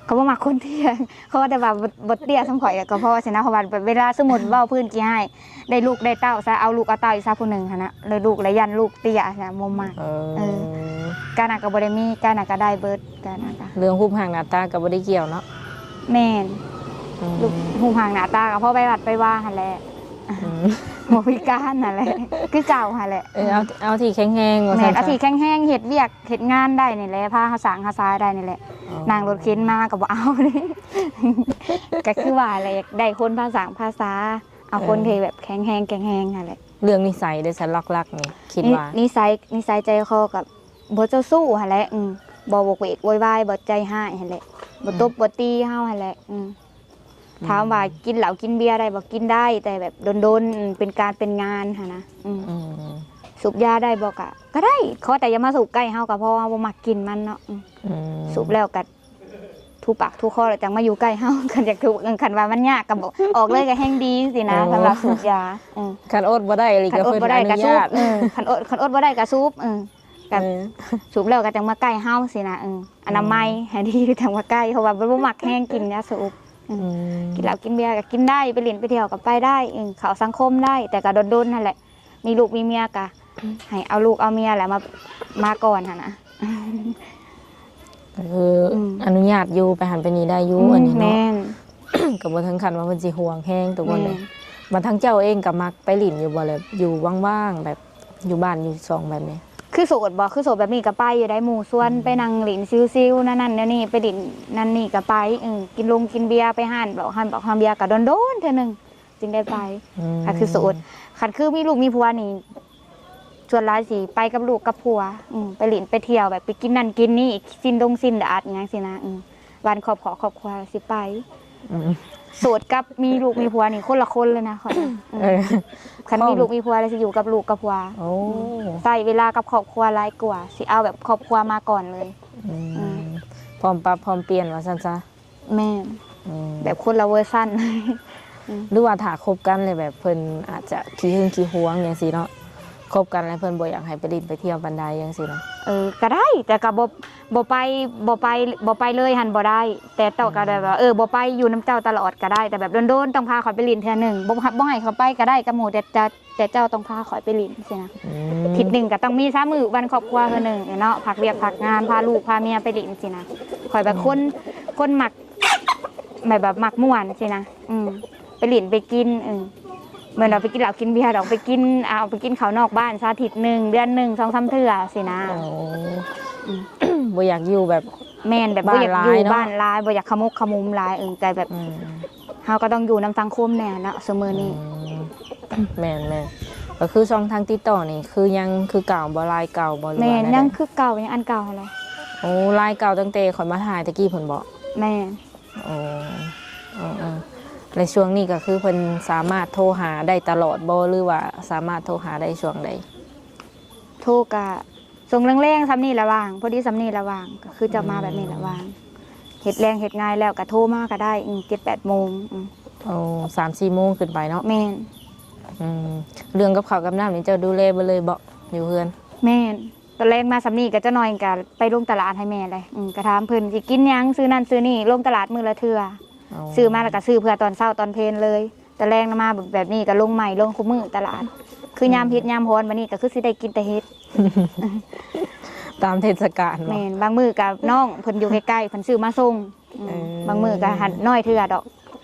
ຂ້ອຍບໍ່ມັກຄົນເຕ້ຍ ຂໍແຕ່ວ່າບໍ່ ບໍ່ເຕ້ຍສ່ຳຂ້ອຍກໍພໍຊີ້ນະ. ເພາະວ່າເວລາສົມມຸດເວົ້າພື້ນຂີ້ຮ້າຍ ໄດ້ລູກໄດ້ເຕົ້າຊະ ເອົາລູກເອົາເຕົ້າອີກຊະຜູ້ໜຶ່ງຫັ້ນນະ ແລ້ວລູກ ແລ້ວຢ້ານລູກເຕ້ຍຫັ້ນນະ ບໍ່ມັກ. ເອີ ເອີ ການນັ້ນກໍບໍ່ໄດ້ມີ ການນັ້ນກໍໄດ້ເບິດ ການນັ້ນກໍ ເລື່ອງຮູບຮ່າງໜ້າຕາກໍບໍ່ໄດ້ກ່ຽວເນາະ. ແມ່ນ ອືມ ຮູບ ຮູບຮ່າງໜ້າຕາກໍພໍໄປວັດໄປວາຫັ້ນແຫຼະ. ອືມ ບໍ່ພິການຫັ້ນແຫຼະ ຄືເກົ່າຫັ້ນແຫຼະ. ເອີ ເອົາ ເອົາທີ່ແຂງແຮງວ່າຊັ້ນ. ແມ່ນ ເອົາທີ່ແຂງແຮງ ເຮັດວຽກເຮັດງານໄດ້ນີ້ແຫຼະ ພາເຮົາສ້າງເຮົາສາຍໄດ້ນີ້ແຫຼະ. ອໍ ນັ່ງລົດເຂັນມາກໍບໍ່ເອົາ ກໍຄືວ່າແຫຼະ ຢາກໄດ້ຄົນພາສ້າງພາສາ ເອົາຄົນ ເອີ ທີ່ແບບແຂງແຮງ ແຂງແຮງຫັ້ນແຫຼະ. ເລື່ອງນິໄສເດຊະ ຫຼັກໆນີ້ຄິດວ່າ ນິ ນິໄສ ນິໄສໃຈຄໍກໍບໍ່ເຈົ້າຊູ້ຫັ້ນແຫຼະ. ອືມ ບໍ່ໂຫວກເວກໂວຍວາຍ ບໍ່ໃຈຮ້າຍຫັ້ນແຫຼະ ບໍ່ຕົບ ອືມ ບໍ່ຕີເຮົາຫັ້ນແຫຼະ. ອືມ ອືມ ຖາມວ່າກິນເຫຼົ້າກິນເບຍໄດ້ບໍ່? ກິນໄດ້ ແຕ່ແບບດົນໆ ເປັນການເປັນງານຫັ້ນນະ. ອືມ ອືມ ສູບຢາໄດ້ບໍ່? ກະ ກະໄດ້ ຂໍແຕ່ຢ່າມາສູບໃກ້ເຮົາກໍພໍ ເຮົາບໍ່ມັກກິ່ນມັນເນາະ. ອືມ ອືມ ສູບແລ້ວກະ ຖູປາກຖູຄໍແລ້ວຈັ່ງມາຢູ່ໃກ້ເຮົາ ຄັນຢາກຖູ ເອີ ຄັນວ່າມັນຍາກກໍບອກ ອອກເລີຍກໍແຮ່ງດີຊີ້ນະ. ອໍ ຄັນວ່າສູບຢາ ເອີ ຄັນອົດບໍ່ໄດ້ອີ່ຫຼີກໍ ຄັນອົດບໍ່ໄດ້ກໍສູບ. ເອີ ຄັນອົດ ຄັນອົດບໍ່ໄດ້ກໍສູບ. ເອີ ກໍ ເອີ ສູບແລ້ວກໍຈັ່ງມາໃກ້ເຮົາຊີ້ນະ. ເອີ ອະນາໄມ ອືມ ໃຫ້ດີຈັ່ງມາໃກ້ ເພາະວ່າບໍ່ ບໍ່ມັກແຮງກິນຢາສູບ. ເອີ ອືມ ກິນເຫຼົ້າກິນເບຍກໍກິນໄດ້ ໄປຫຼິ້ນໄປທ່ຽວກໍໄປໄດ້. ເອີ ເຂົ້າສັງຄົມໄດ້ ແຕ່ກໍດົນໆຫັ້ນແຫຼະ ມີລູກມີເມຍກະ ໃຫ້ເອົາລູກເອົາເມຍແຫຼະມາ ມາກ່ອນຫັ້ນນະ. ກໍຄື ອືມ ອະນຸຍາດຢູ່ ໄປຫັ້ນໄປນີ້ໄດ້ຢູ່. ອືມ ອັນນີ້ເນາະ ແມ່ນ ກໍບໍ່ເຖິງຂັ້ນວ່າເພິ່ນຊິຫ່ວງແຮງຕົວເພິ່ນ. ແມ່ນ ບັດທາງເຈົ້າເອງກໍມັກໄປຫຼິ້ນຢູ່ບໍ່ ແບບຢູ່ວ່າງໆ ແບບຢູ່ບ້ານຢູ່ຊ່ອງແບບນີ້? ຄືໂສດບໍ່? ຄືໂສດແບບນີ້ກໍໄປຢູ່ໄດ໋ ໝູ່ຊວນ ອືມ ໄປນັ່ງຫຼິ້ນຊິວໆ ນັ້ນໆ ແນວນີ້ ໄປຫຼິ້ນນັ້ນນີ້ກໍໄປ. ເອີ ກິນລົງກິນເບຍ ໄປຮ້ານເຫຼົ້າ ຮ້ານເຫຼົ້າ ຮ້ານເບຍກໍດົນໆເທື່ອໜຶ່ງ ຈຶ່ງໄດ້ໄປ. ອືມ ກໍຄືໂສດ. ຄັນຄືມີລູກມີຜົວນີ້ ສ່ວນຫຼາຍຊິໄປກັບລູກກັບຜົວ. ອືມ ໄປຫຼິ້ນໄປທ່ຽວ ແບບໄປກິນນັ້ນກິນນີ້ ຊິນດົງຊິນດາດຫຍັງຊີ້ນະ. ອືມ ວັນຄອບຄອບຄອບຄົວຊິໄປ. ອືມ ໂສດກັບມີລູກມີຜົວນີ້ຄົນລະຄົນເລີຍນະຂ້ອຍ. ອືມ ເອີ ຄັນມີລູກມີຜົວແລ້ວຊິຢູ່ກັບລູກກັບຜົວ. ໂອ້ ອືມ ໃຊ້ເວລາກັບຄອບຄົວຫຼາຍກວ່າ ຊິເອົາແບບຄອບຄົວມາກ່ອນເລີຍ. ອືມ ອືມ ພ້ອມປັບພ້ອມປ່ຽນວ່າຊັ້ນຊະ. ແມ່ນ ອືມ ແບບຄົນລະເວີຊັນ. ອືມ ຫຼືວ່າຖ້າຄົບກັນແລ້ວແບບເພິ່ນອາດຈະຂີ້ຫຶງຂີ້ຫວງຈັ່ງຊີ້ເນາະ ຄົບກັນແລ້ວເພິ່ນບໍ່ຢາກໃຫ້ໄປຫຼິ້ນໄປທ່ຽວປານໃດຈັ່ງຊີ້ນະ. ເອີ ກໍໄດ້ ແຕ່ກໍບໍ່ ບໍ່ໄປ ບໍ່ໄປ ບໍ່ໄປເລີຍຫັ້ນບໍ່ໄດ້ ແຕ່ຕ້ອງ ອືມ ກໍແບບວ່າ ເອີ ບໍ່ໄປຢູ່ນຳເຈົ້າຕະຫຼອດກໍໄດ້ ແຕ່ແບບດົນໆຕ້ອງພາຂ້ອຍໄປຫຼິ້ນເທື່ອໜຶ່ງ ບໍ່ ບໍ່ໃຫ້ຂ້ອຍໄປກໍໄດ້ ກໍໝູ່ແຕ່ຈະ ແຕ່ເຈົ້າຕ້ອງພາຂ້ອຍໄປຫຼິ້ນຊີ້ນະ. ອືມ ອາທິດໜຶ່ງກໍຕ້ອງມີສາມມື້ ວັນຄອບຄົວເທື່ອໜຶ່ງເນາະ ພັກວຽກພັກງານ ພາລູກພາເມຍໄປຫຼິ້ນຊີ້ນະ. ຂ້ອຍແບບ ອືມ ຄົນ ຄົນມັກ ແບບ ແບບມັກມ່ວນຊີ້ນະ. ອືມ ໄປຫຼິ້ນໄປກິນ. ເອີ ແມ່ນວ່າໄປກິນເຫຼົ້າກິນເບຍດອກ ໄປກິນ ເອົາ ໄປກິນເຂົ້ານອກບ້ານຊະ ອາທິດໜຶ່ງ ເດືອນໜຶ່ງ ສອງສາມເທື່ອຊີ້ນະ. ໂອ້ ອືມ ບໍ່ຢາກຢູ່ແບບ ແມ່ນ ແບບບໍ່ຢາກຢູ່ບ້ານຫຼາຍ ບໍ່ຢາກຂະໝົກຂະໝຸມຫຼາຍ ເອີ ແຕ່ແບບ ອືມ ເຮົາກໍຕ້ອງຢູ່ນຳສັງຄົມແດ່ເນາະ ຊຸມື້ນີ້. ອືມ ແມ່ນໆ ກໍຄືຊ່ອງທາງຕິດຕໍ່ນີ້ ຄືຍັງຄືເກົ່າບໍ່? ລາຍເກົ່າບໍ່ ຫຼືວ່າແນວໃດ? ແມ່ນ ຍັງຄືເກົ່າ ຍັງອັນເກົ່າຫັ້ນແຫຼະ. ໂອ້ ລາຍເກົ່າຕັ້ງແຕ່ຂ້ອຍມາຖ່າຍແຕ່ກີ້ພຸ້ນບໍ? ແມ່ນ. ໂອ້ ເອີໆ ແລະ ຊ່ວງນີ້ກໍຄືເພິ່ນສາມາດໂທຫາໄດ້ຕະຫຼອດບໍ່ ຫຼືວ່າສາມາດໂທຫາໄດ້ຊ່ວງໃດ? ໂທກະຊ່ວງແລງໆ ສ່ຳນີ້ລະວ່າງ ພໍດີສ່ຳນີ້ລະວ່າງ ກໍຄືຈະມາແບບນີ້ລະວ່າງ ເຮັດແລງເຮັດງານແລ້ວກໍໂທມາກໍໄດ້ ອືມ ເຈັດແປດໂມງ. ອືມ ໂອ້ ສາມສີ່ໂມງຂຶ້ນໄປເນາະ. ແມ່ນ. ອືມ ເລື່ອງກັບເຂົ້າກັບນ້ຳນີ້ເຈົ້າດູແລເບິດເລີຍບໍ ຢູ່ເຮືອນ? ແມ່ນ. ຕອນແລງມາສ່ຳນີ້ກໍຈັກໜ້ອຍກໍໄປລົງຕະຫຼາດໃຫ້ແມ່ເລີຍ. ອືມ ກໍຖາມເພິ່ນຊິກິນຫຍັງ ຊື້ນັ້ນຊື້ນີ້ ລົງຕະຫຼາດມື້ລະເທື່ອ. ອໍ ຊື້ມາແລ້ວກໍຊື້ເພື່ອຕອນເຊົ້າຕອນເພນເລີຍ. ຕອນແລງມາແບບນີ້ກໍລົງໃໝ່ ລົງຄູ່ມື້ຕະຫຼາດ. ຄື ອືມ ຍາມເຫັດຍາມຮ້ອນ ບັດນີ້ກໍຄືຊິໄດ້ກິນແຕ່ເຫັດ ຕາມເທດສະການເນາະ. ແມ່ນ. ບາງມື້ກໍນ້ອງເພິ່ນຢູ່ໃກ້ໆ ເພິ່ນຊື້ມາສົ່ງ. ອືມ ເອີ ບາງມື້ກໍຫັນນ້ອຍເທື່ອດອກ.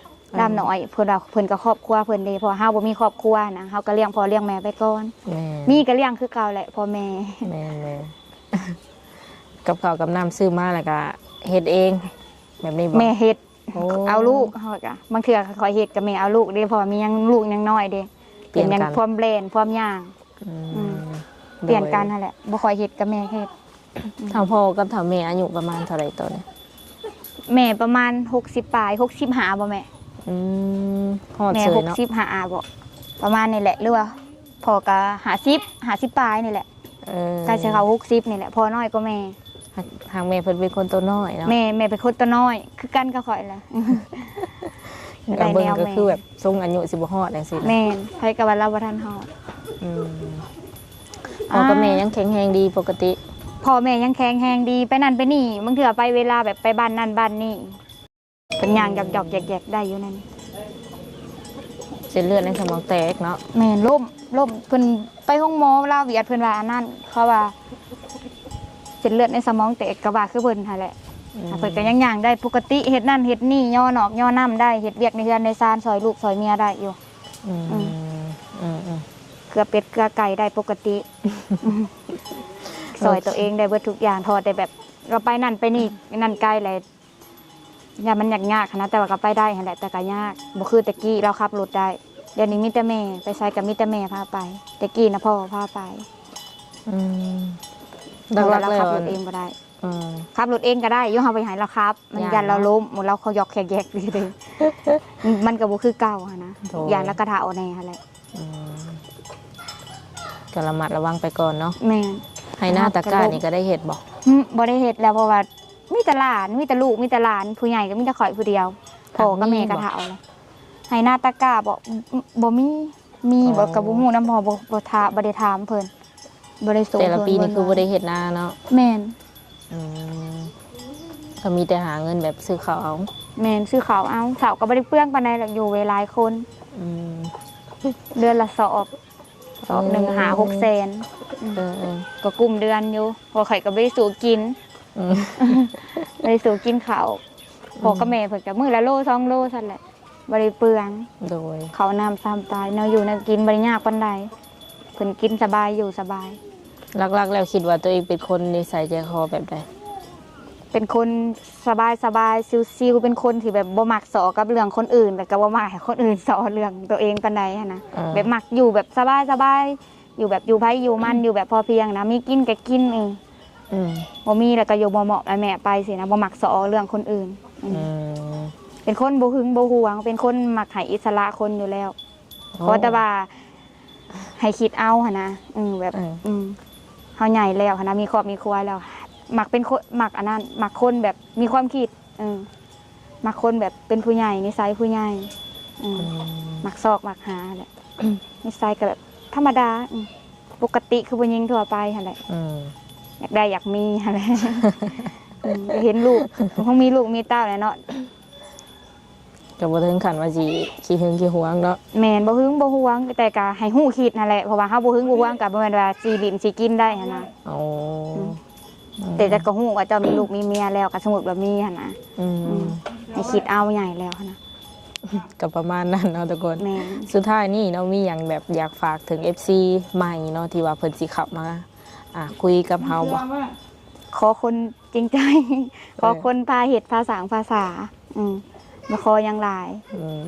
ດຳນ້ອຍ ເພິ່ນວ່າເພິ່ນກໍຄອບຄົວເພິ່ນເດ້ ເພາະວ່າເຮົາບໍ່ມີຄອບຄົວນະ ເຮົາກໍລ້ຽງພໍ່ລ້ຽງແມ່ໄປກ່ອນ. ແມ່ນ. ມີກໍລ້ຽງຄືເກົ່າແຫຼະ ພໍ່ແມ່. ແມ່ນໆ ກັບເຂົ້າກັບນ້ຳຊື້ມາແລ້ວກໍເຮັດເອງແບບນີ້ບໍ? ແມ່ເຮັດ. ໂອ້ ເອົາລູກ ເຮົາກໍ ບາງເທື່ອຂ້ອຍເຮັດກໍແມ່ເອົາລູກເດ້ ເພາະວ່າມີຍັງ ລູກຍັງນ້ອຍເດ້. ປ່ຽນກັນ ເປັນຫຍັງ ພວມແລ່ນ ພວມຍ່າງ. ອືມ ອືມ ປ່ຽນກັນຫັ້ນແຫຼະ ບໍ່ຄ່ອຍເຮັດກໍແມ່ເຮັດ. ອືມ ເຖົ້າພໍ່ກັບເຖົ້າແມ່ອາຍຸປະມານເທົ່າໃດຕອນນີ້? ແມ່ປະມານຫົກສິບປາຍ ຫົກສິບຫ້າບໍ່ແມ່? ອືມ ຮອດເສີຍເນາະ. ແມ່ຫົກສິບຫ້າບໍ່ ປະມານນີ້ແຫຼະ ຫຼືວ່າພໍ່ກໍຫ້າສິບ ຫ້າສິບປາຍນີ້ແຫຼະ. ເອີ ໃກ້ຊິເຂົ້າຫົກສິບນີ້ແຫຼະ ພໍ່ນ້ອຍກວ່າແມ່. ຫາກ ຫາກແມ່ເພິ່ນເປັນຄົນໂຕນ້ອຍເນາະ. ແມ່ ແມ່ເປັນຄົນໂຕນ້ອຍຄືກັນກັບຂ້ອຍແຫຼະ. ກໍເບິ່ງກໍຄືແບບຊົງອາຍຸຊິບໍ່ຮອດຈັ່ງຊີ້. ແມ່ນ. ໃຜກໍວ່າລາວບໍ່ທັນຮອດ. ອືມ ພໍ່ກັບແມ່ຍັງແຂງແຮງດີປົກກະຕິ? ພໍ່ແມ່ຍັງແຂງແຮງດີ ໄປນັ້ນໄປນີ້ ບາງເທື່ອໄປເວລາແບບໄປບ້ານນັ້ນບ້ານນີ້ ເພິ່ນຍ່າງຢອກໆແຢກໆໄດ້ຢູ່ນັ້ນ. ເສັ້ນເລືອດໃນສະໝອງແຕກເນາະ. ແມ່ນ ລົ້ມ ລົ້ມ ເພິ່ນໄປໂຮງໝໍລາວຫວຽດ ເພິ່ນວ່າອັນນັ້ນ ເຂົາວ່າເສັ້ນເລືອດໃນສະໝອງແຕກ ກໍວ່າຄືເພິ່ນຫັ້ນແຫຼະ. ອືມ ເພິ່ນກໍຍັງຍ່າງໄດ້ປົກກະຕິ ເຮັດນັ້ນເຮັດນີ້ ຍໍນອກຍໍນ້ຳໄດ້ ເຮັດວຽກໃນເຮືອນໃນຊານ ຊ່ອຍລູກຊ່ອຍເມຍໄດ້ຢູ່. ອືມ ອືມ ອືມ ເກືອເປັດເກືອໄກ່ໄດ້ປົກກະຕິ ຊ່ອຍໂຕເອງໄດ້ເບິດທຸກຢ່າງ. ເພາະແຕ່ແບບ ກໍໄປນັ້ນໄປນີ້ ນັ້ນໄກແຫຼະ ຢ້ານມັນຍາກໆຫັ້ນນະ ແຕ່ວ່າກໍໄປໄດ້ຫັ້ນແຫຼະ ແຕ່ກໍຍາກ ບໍ່ຄືແຕ່ກີ້ລາວຂັບລົດໄດ້. ດຽວນີ້ມີແຕ່ແມ່ ໄປໃສກໍມີແຕ່ແມ່ພາໄປ ແຕ່ກີ້ນະພໍ່ພາໄປ. ອືມ ເພາະວ່າລາວຂັບລົດເອງບໍ່ໄດ້. ອືມ ຂັບລົດເອງກໍໄດ້ຢູ່ ເຮົາໄປໃຫ້ລາວຂັບ ມັນຢ້ານລາວລົ້ມ ລາວເຂົາຢອກແຂກແຢກຢູ່ເດ້ ມັນກໍບໍ່ຄືເກົ່າຫັ້ນນະ. ໂດຍ ຢ້ານລາວກະເຖົ້າແດ່ຫັ້ນແຫຼະ. ອືມ ກໍລະມັດລະວັງໄປກ່ອນເນາະ. ແມ່ນ. ໄຮ່ນາຕາກ້ານີ້ກໍໄດ້ເຮັດບໍ່? ຫື ບໍ່ໄດ້ເຮັດແລ້ວ ເພາະວ່າມີແຕ່ຫຼານ ມີແຕ່ລູກ ມີແຕ່ຫຼານ ຜູ້ໃຫຍ່ກໍມີແຕ່ຂ້ອຍຜູ້ດຽວ. ພໍ່ກັບແມ່ກໍເຖົ້າແລ້ວ. ໄຮ່ນາຕາກ້າບໍ່? ບໍ່ມີ. ມີບໍ່ກໍບໍ່ຮູ້ນຳ ເພາະບໍ່ ບໍ່ຖາມ ບໍ່ໄດ້ຖາມເພິ່ນ ບໍ່ໄດ້ສົ່ງ. ແຕ່ລະປີນີ້ຄືບໍ່ໄດ້ເຮັດນາເນາະ? ແມ່ນ. ອືມ ກໍມີແຕ່ຫາເງິນແບບຊື້ເຂົ້າເອົາ. ແມ່ນ ຊື້ເຂົ້າເອົາ ເຂົ້າກໍບໍ່ໄດ້ເປືອງປານໃດດອກ ຢູ່ໄວຫຼາຍຄົນ. ອືມ ເດືອນລະສອບ ສອບໜຶ່ງຫ້າຫົກແສນ. ເອີໆ ກໍກຸ້ມເດືອນຢູ່ ເພາະຂ້ອຍກໍບໍ່ໄດ້ສູ້ກິນ. ອືມ ບໍ່ໄດ້ສູ້ກິນເຂົ້າ. ພໍ່ກັບແມ່ເພິ່ນກໍມື້ລະໂລສອງໂລຊັ້ນແຫຼະ ບໍ່ໄດ້ເປືອງ. ໂດຍ ເຂົ້ານ້ຳຊຳຕາຍ ແນວຢູ່ແນວກິນບໍ່ໄດ້ຍາກປານໃດ ເພິ່ນກິນສະບາຍຢູ່ສະບາຍ. ຫຼັກໆແລ້ວຄິດວ່າຕົວເອງເປັນຄົນນິໄສໃຈຄໍແບບໃດ? ເປັນຄົນສະບາຍໆ ຊິວໆ ເປັນຄົນທີ່ແບບບໍ່ມັກສໍ້ກັບເລື່ອງຄົນອື່ນ ແລ້ວກໍບໍ່ມັກໃຫ້ຄົນອື່ນສໍ້ເລື່ອງຕົວເອງປານໃດຫັ້ນນະ. ເອີ ແບບມັກຢູ່ແບບສະບາຍໆ ຢູ່ແບບຢູ່ໃຜຢູ່ມັນ ອືມ ຢູ່ແບບພໍພຽງນະ ມີກິນກໍກິນ. ອືມ ອືມ ບໍ່ມີແລ້ວກໍຢູ່ເໝາະໆແມ່ໆໄປຊີ້ນະ ບໍ່ມັກສໍ້ເລື່ອງຄົນອື່ນ. ອືມ ອືມ ເປັນຄົນບໍ່ຫຶງບໍ່ຫວງ ເປັນຄົນມັກໃຫ້ອິດສະຫຼະຄົນຢູ່ແລ້ວ. ໂອ້ ຂໍແຕ່ວ່າໃຫ້ຄິດເອົາຫັ້ນນະ. ອືມ ແບບ ເອີ ອືມ ເຮົາໃຫຍ່ແລ້ວຫັ້ນນະ ມີຄອບມີຄົວແລ້ວ ມັກເປັນຄົນ ມັກອັນນັ້ນ ມັກຄົນແບບມີຄວາມຄິດ. ເອີ ມັກຄົນແບບເປັນຜູ້ໃຫຍ່ ນິໄສຜູ້ໃຫຍ່. ອືມ ອືມ ມັກຊອກມັກຫາແຫຼະ. ນິໄສກໍແບບທຳມະດາ ອືມ ປົກກະຕິຄືຜູ້ຍິງທົ່ວໄປຫັ້ນແຫຼະ. ອືມ ຢາກໄດ້ຢາກມີຫັ້ນແຫຼະ. ອືມ ກໍເຫັນລູກ ຄົງມີລູກມີເຕົ້າແຫຼະເນາະ. ກໍບໍ່ເຖິງຂັ້ນວ່າຊິຂີ້ຫຶງຂີ້ຫວງເນາະ. ແມ່ນ ບໍ່ຫຶງບໍ່ຫວງ ແຕ່ກໍໃຫ້ຮູ້ຄິດຫັ້ນແຫຼະ ເພາະວ່າເຮົາບໍ່ຫຶງບໍ່ຫວງກໍບໍ່ແມ່ນວ່າຊິຫຼິ້ນຊິກິນໄດ້ຫັ້ນນະ. ໂອ້ ອືມ ອືມ ແຕ່ ແຕ່ກໍຮູ້ວ່າເຈົ້າມີລູກມີເມຍແລ້ວ ກໍສົມມຸດວ່າມີຫັ້ນນະ. ອືມ ອືມ ໃຫ້ຄິດເອົາໃຫຍ່ແລ້ວຫັ້ນນະ. ກໍປະມານນັ້ນເນາະທຸກຄົນ. ແມ່ນ ສຸດທ້າຍນີ້ເນາະ ມີຫຍັງແບບຢາກຝາກເຖິງເອັຟຊີໃໝ່ເນາະ ທີ່ວ່າເພິ່ນຊິເຂົ້າມາ ອ່າ ຄຸຍກັບເຮົາບໍ່? ຂໍຄົນຈິງໃຈ ຂໍຄົນພາເຮັດພາສ້າງພາສາ ອືມ ບໍ່ຂໍຫຍັງຫຼາຍ. ອືມ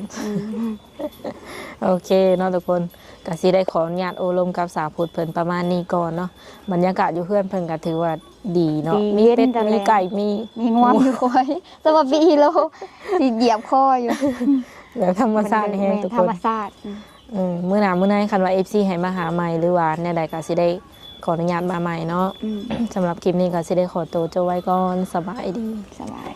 ໂອເຄເນາະທຸກຄົນ ກໍຊິໄດ້ຂໍອະນຸຍາດໂອ້ລົມກັບສາວພຸດເພິ່ນປະມານນີ້ກ່ອນເນາະ. ບັນຍາກາດຢູ່ເຮືອນເພິ່ນກໍຖືວ່າດີເນາະ ມີເປັດ ມີໄກ່ ມີ ມີງົວ ມີຄວາຍ ແຕ່ວ່າປີໂລ ຊິຢຽບຄໍຢູ່. ແບບທຳມະຊາດແຮງທຸກຄົນ ທຳມະຊາດ. ອືມ ມື້ໜ້າມື້ໃນຄັນວ່າເອັຟຊີໃຫ້ມາຫາໃໝ່ ຫຼືວ່າແນວໃດກໍຊິໄດ້ຂໍອະນຸຍາດມາໃໝ່ເນາະ. ສຳລັບຄລິບນີ້ກໍຊິໄດ້ຂໍໂຕຈົບໄວ້ກ່ອນ. ສະບາຍດີ. ສະບາຍ